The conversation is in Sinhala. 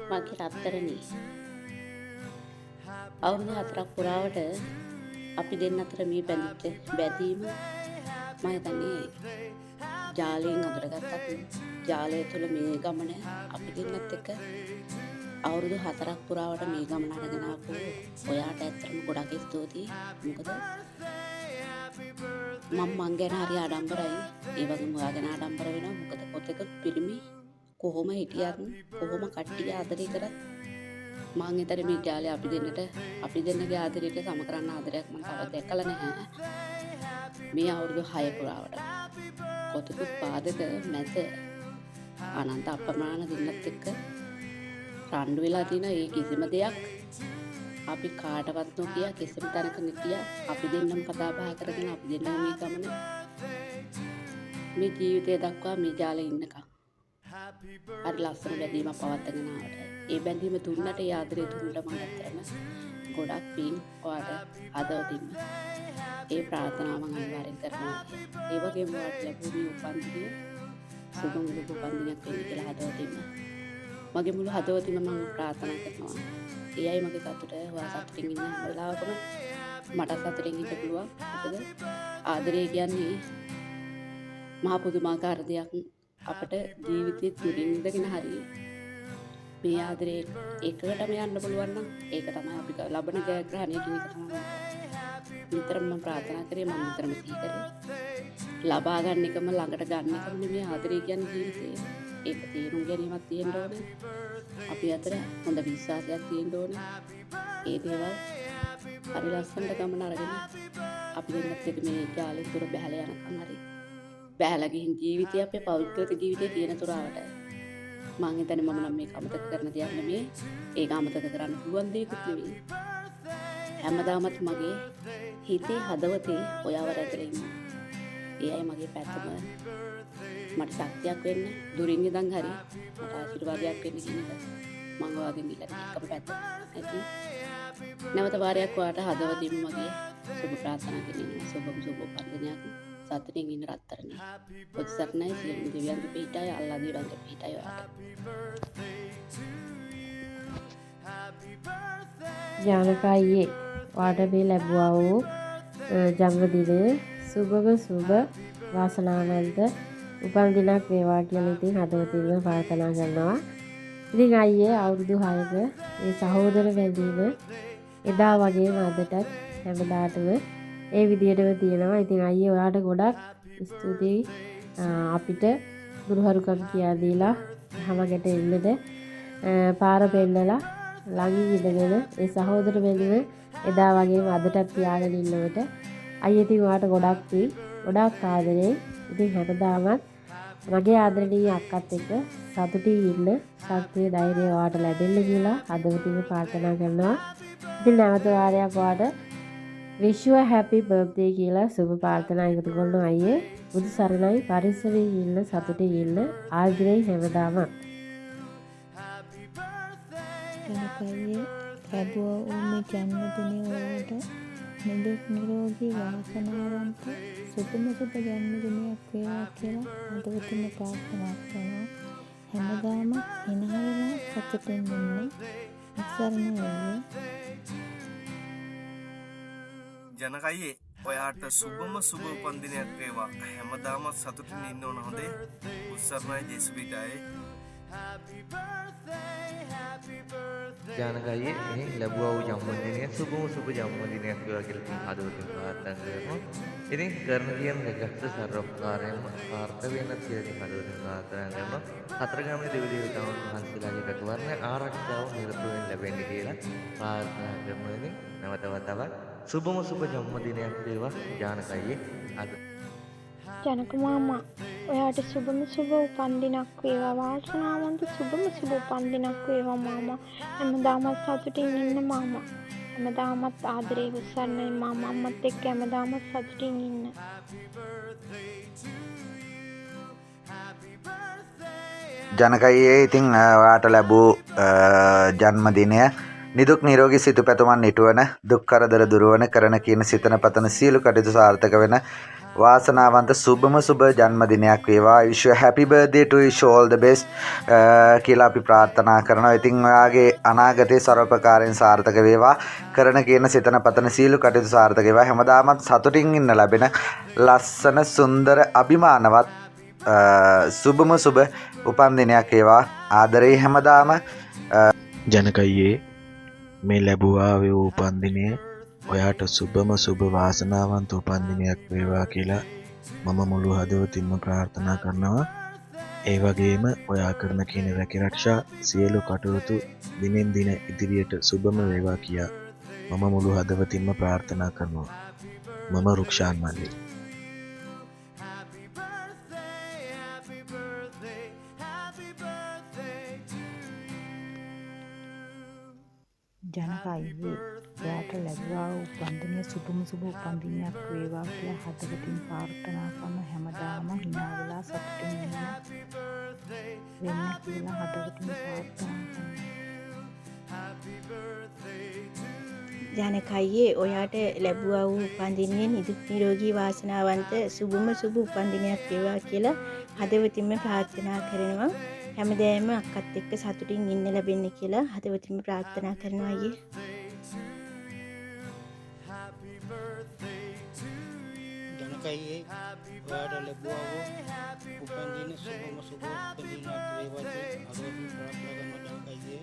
මගේ රත්තරනේ. අවුරුදු 4ක් පුරාවට අපි දෙන්න අතර මේ බැඳිච්ච බැඳීම මම හිතන්නේ ජාලයෙන් අඳුරගත්තත් ජාලය තුළ මේ ගමන අපි දෙන්නත් එක්ක අවුරුදු 4ක් පුරාවට මේ ගමන අරගෙන ආපු ඔයාට ඇත්තටම ගොඩක් ස්තුතියි. මොකද මං මං ගැන හරි ආඩම්බරයි. ඒ වගේම ඔයා ගැන ආඩම්බර වෙනවා. මොකද කොතෙකුත් පිරිමි කොහොම හිටියත් කොහොම කට්ටිය ආදරේ කරත් මං හිතන්නේ මේ ජාලය අපි දෙන්නට අපි දෙන්නගේ ආදරයට සම කරන්න ආදරයක් මං තව දැකලා නැහැ. මේ අවුරුදු 6 පුරාවට කොතෙකුත් බාධක මැද අනන්ත අප්‍රමාණ දෙන්නත් එක්ක රණ්ඩු වෙලා තියෙන ඒ කිසිම දෙයක් අපි කාටවත් නොකිය, කිසිම තැනක නොකිය, අපි දෙන්නම කතා බහ කරගෙන අපි දෙන්නම මේ ගමන මේ ජීවිතය දක්වා මේ ජාලේ ඉන්නකම් හරි ලස්සන බැඳීමක් පවත්වාගෙන ආවට, ඒ බැඳීම දුන්නට, ඒ ආදරය දුන්නට මම ඇත්තටම ගොඩක් පිං ඔයාට හදවතින්ම. ඒ ප්‍රාර්ථනාව මම අනිවාර්යෙන් කරනවා. ඒ වගේම ඔයාට ලැබුණු මේ උපන්දිනය සුබම සුබ උපන්දිනයක් වෙන්න කියලා හදවතින්ම, මගේ මුළු හදවතින්ම මම ප්‍රාර්ථනා කරනවා. ඒ අය මගේ සතුට. ඔයා සතුටින් ඉන්න හැම වෙලාවකම මට සතුටින් ඉන්න පුළුවන්. මොකද ආදරය කියන්නේ මහා පුදුමාකාර දෙයක්. අපට ජීවිතේ දුරින් ඉඳගෙන හරි මේ ආදරේ එකකටම යන්න පුළුවන් නම් ඒක තමයි අපි ලබන ජයග්‍රහණය කියන එක තමයි නිතරම මම ප්‍රාර්ථනා කරේ, මම නිතරම සිහි කරේ. ලබා ගන්න එකම, ළඟට ගන්න එකම නෙමෙයි ආදරේ කියන්නේ ජීවිතේ. ඒක තේරුම් ගැනීමක් තියෙන්න ඕනේ. අපි අතර හොඳ විශ්වාසයක් තියෙන්න ඕනේ. ඒ දේවල් හරි ලස්සනට ගමන අරගෙන අපි දෙන්නත් එක්ක මේ ජාලෙ තුර බැහැලා යනකම්, හරි බැහැලා ගිහින් ජීවිතය, අපේ පෞද්ගලික ජීවිතේ තියෙන තුරාවට මං හිතන්නේ මම නම් මේක අමතක කරන දෙයක් නෙමෙයි. ඒක අමතක කරන්න පුළුවන් දෙයක්ත් නෙමෙයි. හැමදාමත් මගේ හිතේ හදවතේ ඔයාව රැඳලා ඉන්නවා. ඒ අය මගේ පැත්තම මට ශක්තියක් වෙන්න, දුරින් ඉඳන් හරි මට ආශිර්වාදයක් වෙන්න කියන එක මං ඔයාගෙන් ඉල්ලන්නේ එකම පැත්ත. ඇති නැවත වාරයක් ඔයාට හදවතින්ම මගේ සුබ ප්‍රාර්ථනා ගෙනෙනවා. සුබම සුබ උපන්දිනයක්. සතුටින් ඉන්න රත්තරනේ. බුදු සරණයි, සියලුම දෙවියන්ගේ පිහිටයි, අල්ලා දේවන්ගේ පිහිටයි ඔයාට. ජානක අයියේ, ඔයාට මේ ලැබුවා වූ ජන්මදිනය සුබම සුබ වාසනාවන්ත උපන් දිනක් වේවා කියලා ඉතින් හදවතින්ම ප්‍රාර්ථනා කරනවා. ඉතින් අයියේ, අවුරුදු 6ක මේ සහෝදර බැඳීම එදා වගේම අදටත් හැමදාටම ඒ විදිහටම තියෙනවා. ඉතින් අයියේ, ඔයාට ගොඩක් ස්තුතියි අපිට ගුරුහරුකම් කියා දීලා, හැමකට එන්නට පාර පෙන්නලා, ළඟින් ඉඳගෙන ඒ සහෝදර බැඳීම එදා වගේම අදටත් තියාගෙන ඉන්නවට. අයියේ, ඉතින් ඔයාට ගොඩක් පිං, ගොඩක් ආදරේ. ඉතින් හැමදාමත් මගේ ආදරණීය අක්කත් එක්ක සතුටින් ඉන්න ශක්තිය ධෛර්යය ඔයාට ලැබෙන්න කියලා හදවතින්ම ප්‍රාර්ථනා කරනවා. ඉතින් නැවත වාරයක් ඔයාට wish you a happy birthday කියලා සුබ ප්‍රාර්ථනා එකතු කරනවා අයියේ. බුදු සරණයි, පරිස්සමෙන් ඉන්න, සතුටින් ඉන්න, ආදරෙයි හැමදාමත්. ජනක අයියේ, ලැබුවා වූ මේ ජන්මදිනය ඔයාට නිදුක් නිරෝගී වාසනාවන්ත සුබම සුබ ජන්මදිනයක් වේවා කියලා හදවතින්ම ප්‍රාර්ථනා කරනවා. හැමදාම හිනා වෙලා සතුටින් ඉන්න. නිසරණයි අයියේ. ජනක අයියේ, ඔයාට සුබම සුබ උපන්දිනයක් වේවා. හැමදාමත් සතුටින් ඉන්න ඕන හොඳේ. බුදුසරණයි, ජේසු පිහිටයි. ජනක අයියේ, මේ ලැබුවා වූ ජන්මදිනය සුබම සුබ ජන්මදිනයක් වේවා කියලා ඉතින් හදවතින් ප්‍රාර්ථනා කරනවා. ඉතින් කරන කියන රැකස්ස සර්වප්‍රකාරයෙන්ම සාර්ථක වෙන්නත් කියලා ඉතින් හදවතින් ප්‍රාර්ථනා කරනවා. කතරගමේ දෙවි දේවතාවුන් වහන්සේලාගේ රැකවරණ ආරක්ෂාව නිරතුරුවෙන් ලැබෙන්න කියලා ප්‍රාර්ථනා කරනවා. ඉතින් නැවත වතාවක් සුබම සුබ ජන්මදිනයක් වේවා ජනක අයියේ අද. ජනක මාමා, ඔයාට සුබම සුබ උපන්දිනක් වේවා. වාසනාවන්ත සුබම සුබ උපන්දිනක් වේවා මාමා. හැමදාමත් සතුටින් ඉන්න මාමා. හැමදාමත් ආදරේ, බුදුසරණයි මාමා. අම්මත් එක්ක හැමදාමත් සතුටින් ඉන්න. ජනක අයියේ, ඉතින් ඔයාට ලැබූ ජන්මදිනය නිදුක් නිරෝගී සිතු පැතුමන් ඉටුවන, දුක් කරදර දුරවන, කරන කියන සිතන පතන සියලු කටයුතු සාර්ථක වෙන වාසනාවන්ත සුබම සුබ ජන්මදිනයක් වේවා. I wish you a happy birthday to you, all the best කියලා අපි ප්‍රාර්ථනා කරනවා. ඉතින් ඔයාගේ අනාගතයේ සර්වප්‍රකාරයෙන් සාර්ථක වේවා. කරන කියන සිතන පතන සියලු කටයුතු සාර්ථක වේවා. හැමදාමත් සතුටින් ඉන්න ලැබෙන ලස්සන සුන්දර අභිමානවත් සුබම සුබ උපන්දිනයක් වේවා. ආදරේ හැමදාම. ජනක අයියේ, මේ ලැබුවා වූ උපන්දිනය ඔයාට සුබම සුබ වාසනාවන්ත උපන්දිනයක් වේවා කියලා මම මුළු හදවතින්ම ප්‍රාර්ථනා කරනවා. ඒ වගේම ඔයා කරන කියන රැකිරක්ෂා සියලු කටයුතු දිනෙන් දින ඉදිරියට සුබම වේවා කියා මම මුළු හදවතින්ම ප්‍රාර්ථනා කරනවා. මම රුක්ෂාන් මල්ලි. ජනක අයියේ, ඔයාට ලැබුවා වූ උපන්දිනය සුබම සුබ උපන්දිනයක් වේවා කියලා හදවතින් ප්‍රාර්ථනා කරන, හැමදාම හිනා වෙලා සතුටින් ඉන්න වෙන්න කියලා හදවතින් ප්‍රාර්ථනා කරනවා. ජනක අයියේ, ඔයාට ලැබුවා වූ උපන්දිනය නිදුක් නිරෝගී වාසනාවන්ත සුබම සුබ උපන්දිනයක් වේවා කියලා හදවතින්ම ප්‍රාර්ථනා කරනවා. හැමදාම අක්කත් එක්ක සතුටින් ඉන්න ලැබෙන්න කියලා හදවතින්ම ප්‍රාර්ථනා කරනවා අයියේ. ජනක අයියේ, ඔයාට ලැබුවා වූ උපන්දින සුබම සුබ උපන්දිනයක් වේවා කියලා හදවතින් ප්‍රාර්ථනා කරනවා ජනක අයියේ.